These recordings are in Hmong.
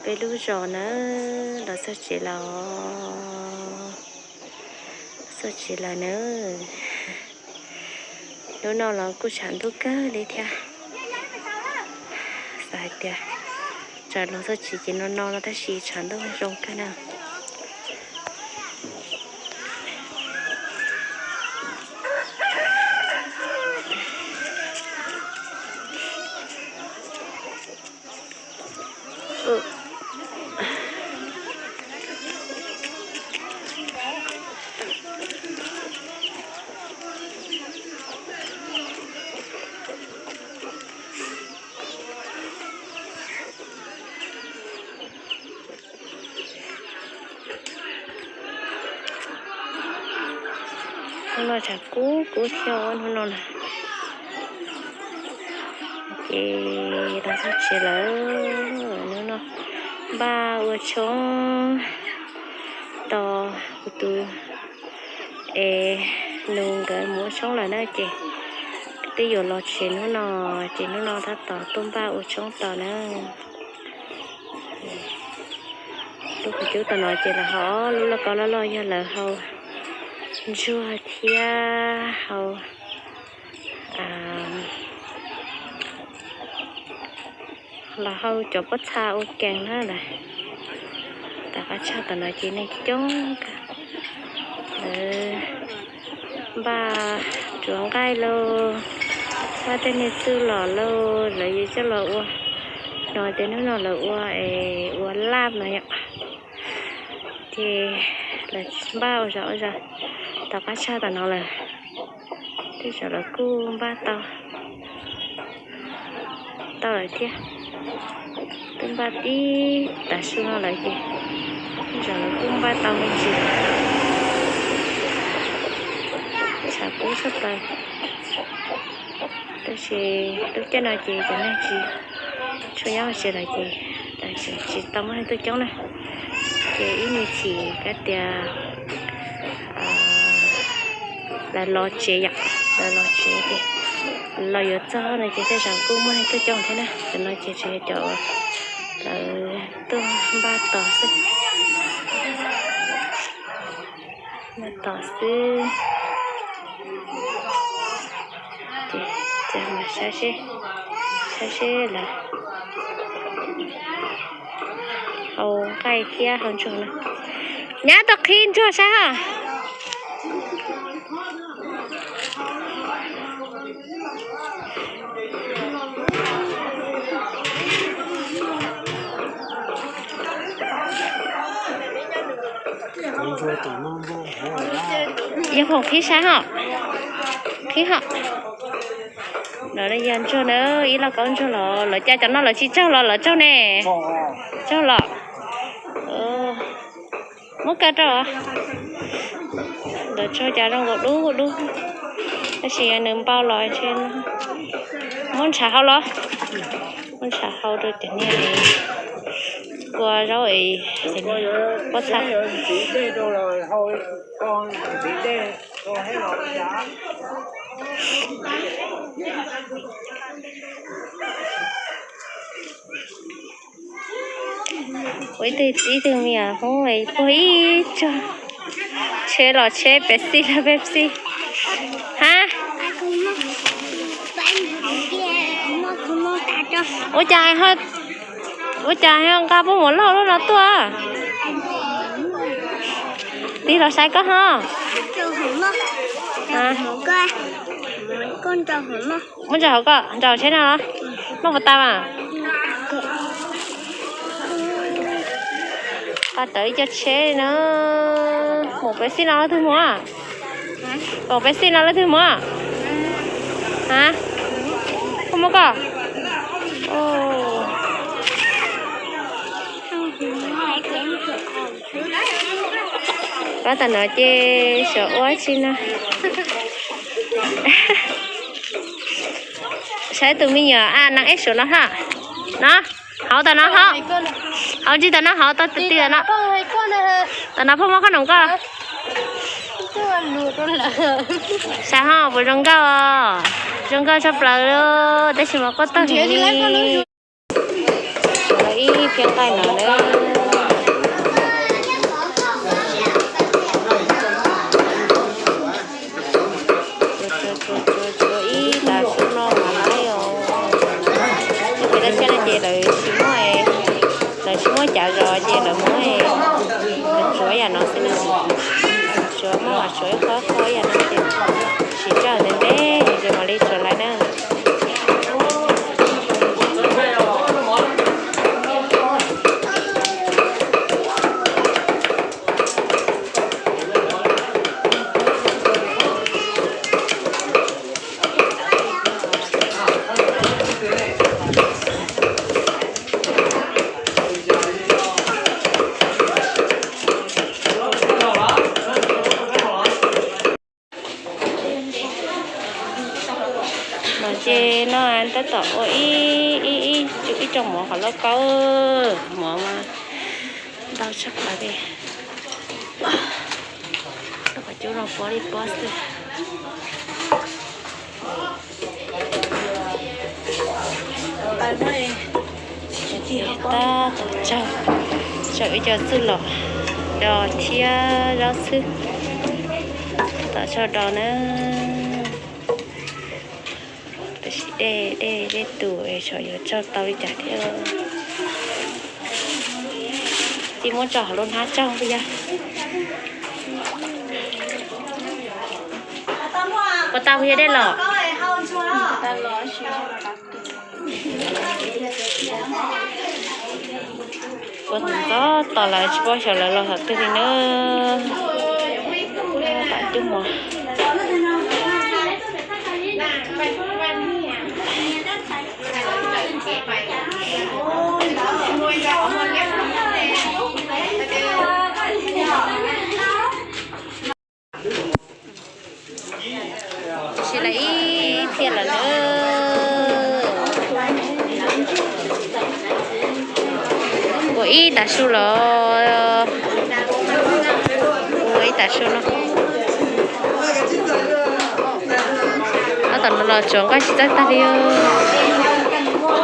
Peb lub zos na, los txog tsev lawm, txog tsev lawm na. Hnub no los kuj tshav ntuj kawg li thiab. Xav hais tias tsam los txog tsev ces no no no tab sis tshav ntuj zoo kawg na. Hnub no tshav kub kub thiab hnub no na. Ces los txog tsev lawm, hnub no npaj ua tshoob tos kuv tus es nus nkawd mus ua tshoob lawm na ces twb yuav los tsev hnub no, ces hnub no tab tom tuaj npaj ua tshoob tos na. Lub qhov cub tom no ces lawv hau lub lauj kaub loj loj yog lawv hau ntsuag thiab hau, los hau cov pob txha ua kees na lawm. Tom qab tshaj tom no ces neeg coob kawg, lawv npaj tsuav nqaij lauj, npaj tej niag txuj lom lauj, lawv yuav coj los ua, no tias hnub no lawv ua, ua laj no yom. Ces lawv npaj ua zog ua zog tom qab tshaj tom no lawm. Tej zaum lawv kuj npaj tau, tau lawm thiab. Twb npaj tib tav su no lawm ces tej zaum lawv kuj npaj tau me ntsis. Tshav kub tshaj plaws, tab sis lub caij no ces cov neeg tsis tshua nyob hauv tsev lawm ces tsis tau muaj neeg tuaj coob na. Ces ib me chim kab tias lawv los tsev yom, lawv los tsev ces los yuav txog no ces tej zaum kuj muaj neeg tuaj coob thiab na. Cov no ces tsuas yog cov lawv tuaj npaj tos xwb, npaj tos xwb. Ces saib seb, saib seb lawv hau nqaij thiab hau ntsuag na. Nyab tau qhib ntsuag saib os. Yog phoom qhib saib hos, qhib hos. Lawv yog ntsuag na, ib lauj kaub ntsuag los lawv cas cov no lawv tsis tsaug los lawv tsaug ne? Tsaug los. Muab kaw rau. Lawv tsaug cas zoo nkaus dub dub, tab sis nws npau los ntshe muab ntshav hau los, muab ntshav hau rau cov niag kua zaub es pob txha. Ua ib tug, ib tug me nyuam Hmoob puag ib tsuag tsheb los tsheb Pepsi los Pepsi. Ha? Ua cas, ua cas nqa pob mov loj loj no tuaj? Tig los saib koj ho. Muab ntsaum hauv koj, ntsaum tsheb no los? Noj puas tau mas? Qas tawv ib co tsheb na. Maum Pepsi no leej twg muab? Maum Pepsi no leej twg muab? Ha? Koj muab koj. Pab tam no ces xyov ua tsi no. Saib tus me nyuam a, neeg eb suav no hab. No, hauv tam no hauv. Hauv tsis tam no hauv tau ti tam no. Tam no phauj muab khob noom koj. Saib ho puas zoo nkauj, zoo nkauj tshaj plaws li, tab sis mas quaj tag li. Ib phiab nqaij no na. Tsuav, tsuav, tsuav, tsuav, tsuav ib tas su no mas lawv, tej pem laj xyab no ces lawv tsis muaj, lawv tsis muaj cav zos ces lawv muab, lawv tsuav yam no xwb na. Tsuav muab mas tsuav ib qho qho yam no ces tsis tsawg ntev ntev ces mam li tsuav lawm na. Los ces no tab tom ua ib, ib, ib, ib rooj mov qhov lauj kaub, mov mas ntau tshaj plaws li. Qhov cub no pob li pob xwb. Tab tom tsaug, tsaug ib co txuj lom do thiab zaub xwb. Tab tom tsaug do na. Tab sis dej, dej, dej tus es xyov yuav tsaug tau li cas thiab. Tsis muab tso hauv lub hnab tsaug puas yog? Puas tau puas yog dej los? Ua ntxov tos lawv tsis paub xyov lawv los thaum twg li na. Pam cub mov. Tab sis lawv ib phiaj lawm na. Ua ib tas su los, ua ib tas su no. Tab tom no los tsuav nqaij tsis txawj tag li.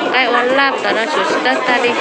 Nqaij ua laj tom no tsuav tsis txawj tag li.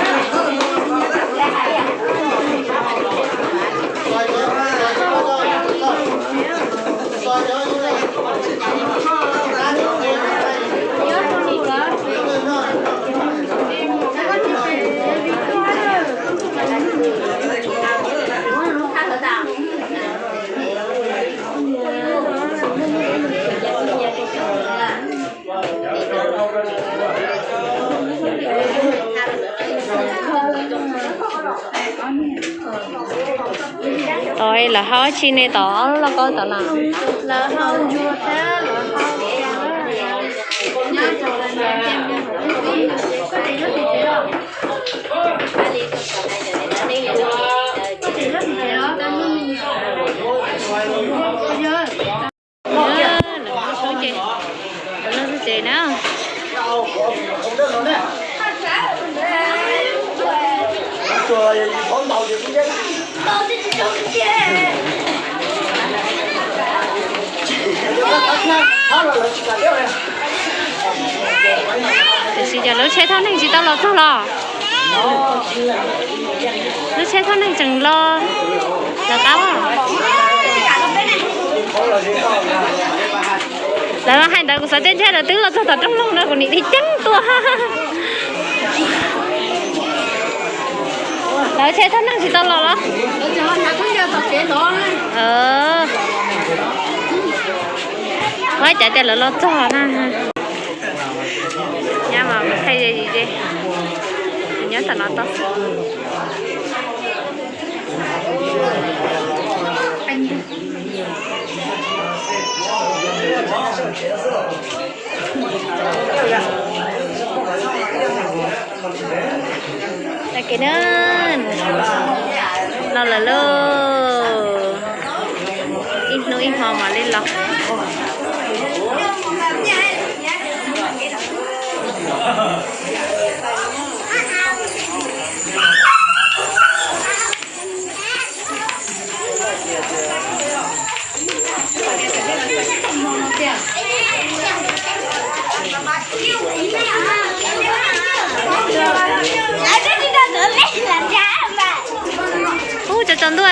Tod lawv hau dab tsi ne tod, ob lub lauj kaub tod na? Lawv noj xwb ces, lawv noj xwb ces na. Tiam sis cov lub tsheb thauj neeg tsis tau los txog los? Lub tsheb thauj neeg tseem los lawv qab. Lawv hais ntawd kuv xav tias ntshe lawv twb los txog tom rooj loog no kuv nim dhia ceeb tuaj. Lawv tsheb thauj neeg tsis tau los los? Ua cas tias lawv los txog na. Nyab mas mus thaij ze zis ze, nyob tom no tau xwb. Tag kis na, no lawm lauj, ib hnub ib hmo mam li los.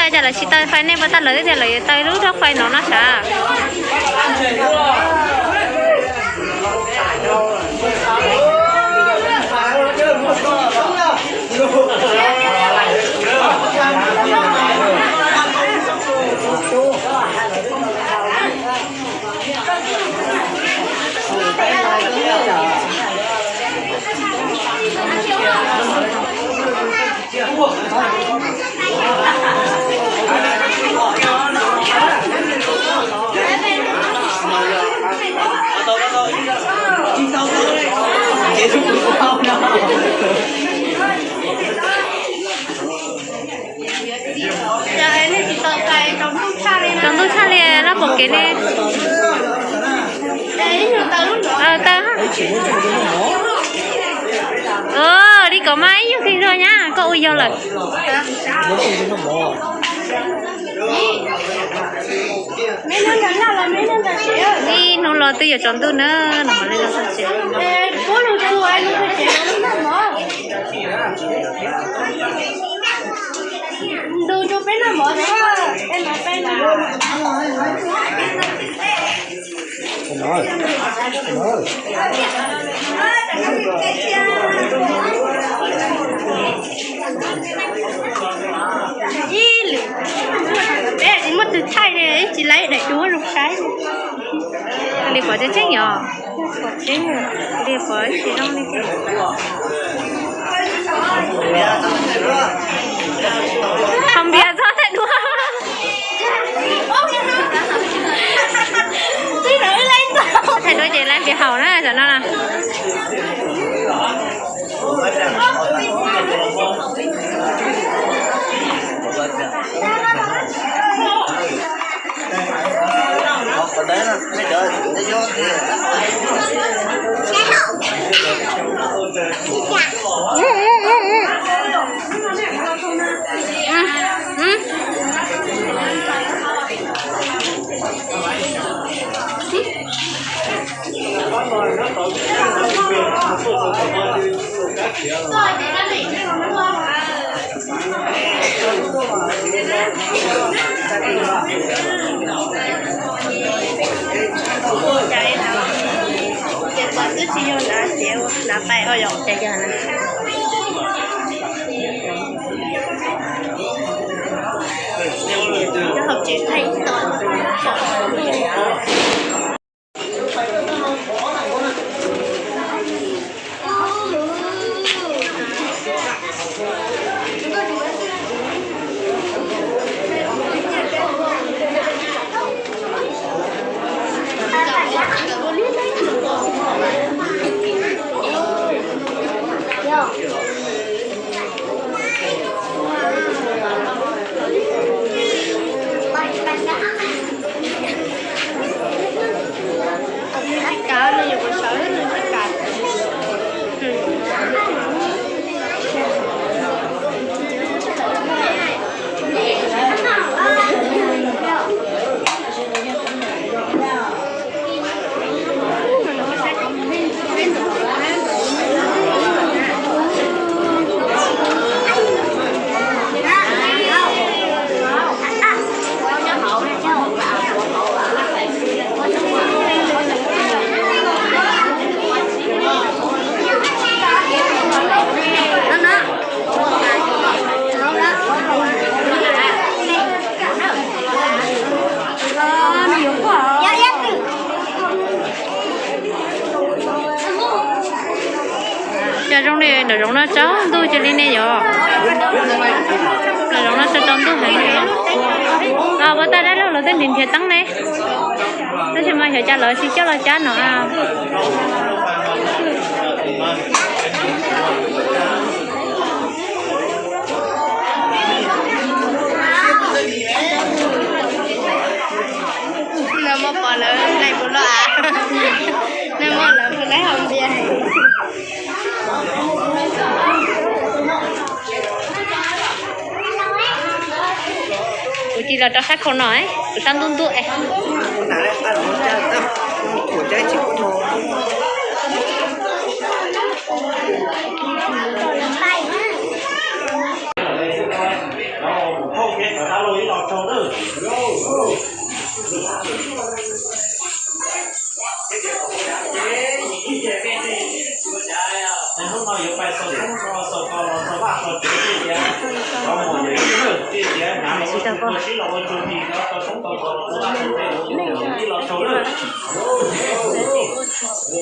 Cas lawv tsis taw fais nej puas tas lawv tias lawv yuav taw lub rooj fais no no sav? Tsaus ntuj tshaj li laj pom kev ne. Taw li kom mas ib nyuag txiv zog nyab koj ua yog lawm. Ib hnub los twb yuav tsaus ntuj na, no mam li los txog tsev. Ib lwm peb tsis muaj twg thaij li, ib tsis laib daim duab zoo saib. Li pom tseeb tseeb yom? Li pom tsis zoo li. Haus npias txhob thaij duab. Thaij duab ces laib npias haus na tam no na. Ces twb tsis yog na, ces na pais ua yom ces yog na. Cas zoo li nram zoov no tsaus ntuj cia li ne yom? Nram zoov no tsaus tsaus ntuj heev li. Puas tas dab laug lawv tej nrhiav nrhiav teeb ne? Tab sis mas xyov cas lawv tsis coj los cab no. No muaj pom lawv nais mus loj av. No muaj lawv mus laib haus npias. Kuv cia los rau sab khau no, kuv sab ntuj ntuj es.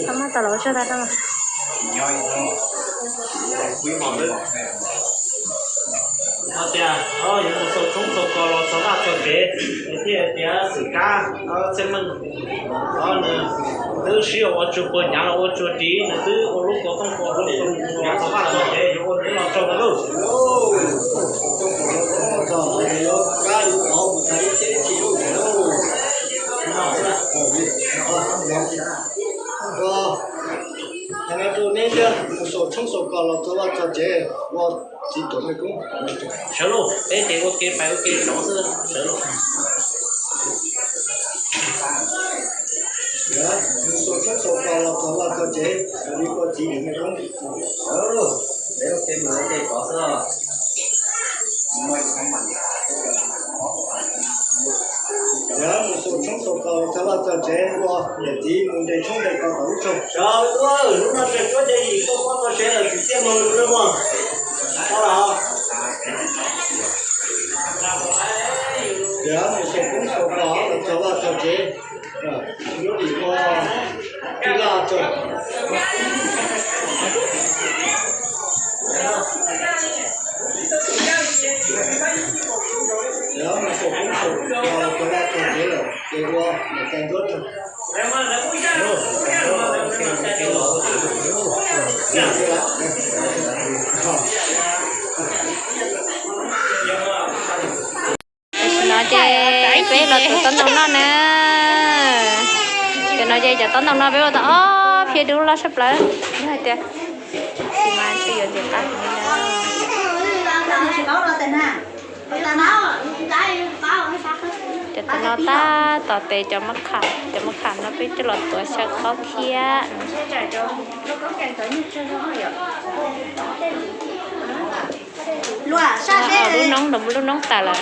Tau muab tau los ua tsuag tag tau. Hais tias yuav mus xaus tshoob xaus kos los txog vaj txog tsev, nws thiaj tias xwm kab txhiaj meej, nws twb sib ua tsuag puag nyav los ua tsuag ris, nws twb ua lub kaus tooj kaus hlau los txog vaj txog tsev, yuav ua nws los tsaug lawm lauj. Ua, neb mus xaus tshoob xaus kos los txog vaj txog tsev ua txiv tuam mej koob. Sawv lauj, peb ces ua ke pais ua ke zov xwb, sawv lauj. Mus xaus tshoob xaus kos los txog vaj txog tsev, li ua txiv tuam mej koob. Sawv lauj, peb ua ke mus ua ke zov xwb. Mus xaus tshoob xaus kos los txog vaj txog tsev ua niam txiv mus nres tshoob nres kos tom lub tshoob. Sawv lauj, lub no tseem suab nce yim toj pob toj sev lawm, tsis txiaj mog lus lawm mog. Mus xaus tshoob xaus kos los txog vaj txog tsev, lub dim ua tij laj tsaug. Mus xaus tshoob xaus kos los txog vaj txog tsev lawm ces ua niam tais ncuab tsaug. Tam sim no ces peb los tuav tob ntoo noj na. Cov no ces cov tob ntoo no peb ua tau ob phiab dub loj tshaj plaws. Yog hais tias tsis mas ntshe yuav ntim qab heev li na. Cov tom no tab tom tes cov mab kham, cov mab kham no peb coj los tuav xyaw qaub thiab. Lub noob, lub noob tas lawm.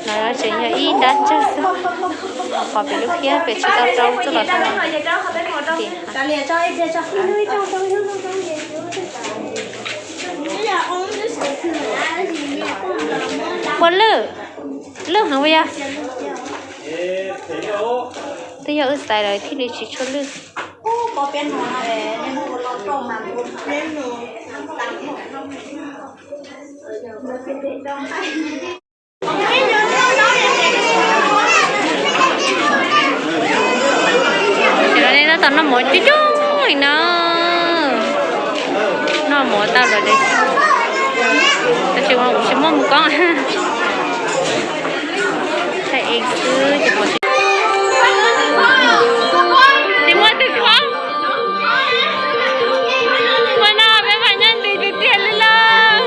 No tseem yog ib nrab tsawg xwb, qhov pem lub phiab pem tsis tau rau txoj los rau no. Ua lwj, lwj heev ua yog. Twb yog wb xaiv lawm thiaj li tsis tshua lwj. Ces no nej tab tom noj mov coob coob li no. Noj mov tau lawm, tab sis ua tsis muaj mus koob. Thaij ev xwb ces pom tsis, tsis muaj twg khob. Ua no peb mas nyob nti tiag tiag li lauj.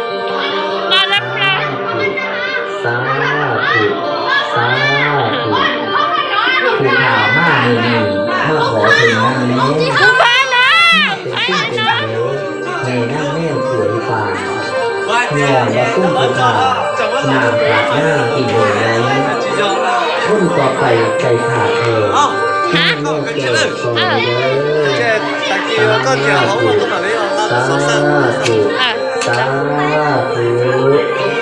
Nqa lab plaws. Xab thum, xab thum. Tus tham maj nws nws maj qhov tus naj ne. Kuv pab na. Tus txij tus nkawd, nws naj mej kuam li pas. Nyuam los kuj tus tham, nam tham naj tim nws lawm. Kuj tus tos pais pais tham tes, naj mej kuam tso lawm. Xab thum, xab thum, xab thum.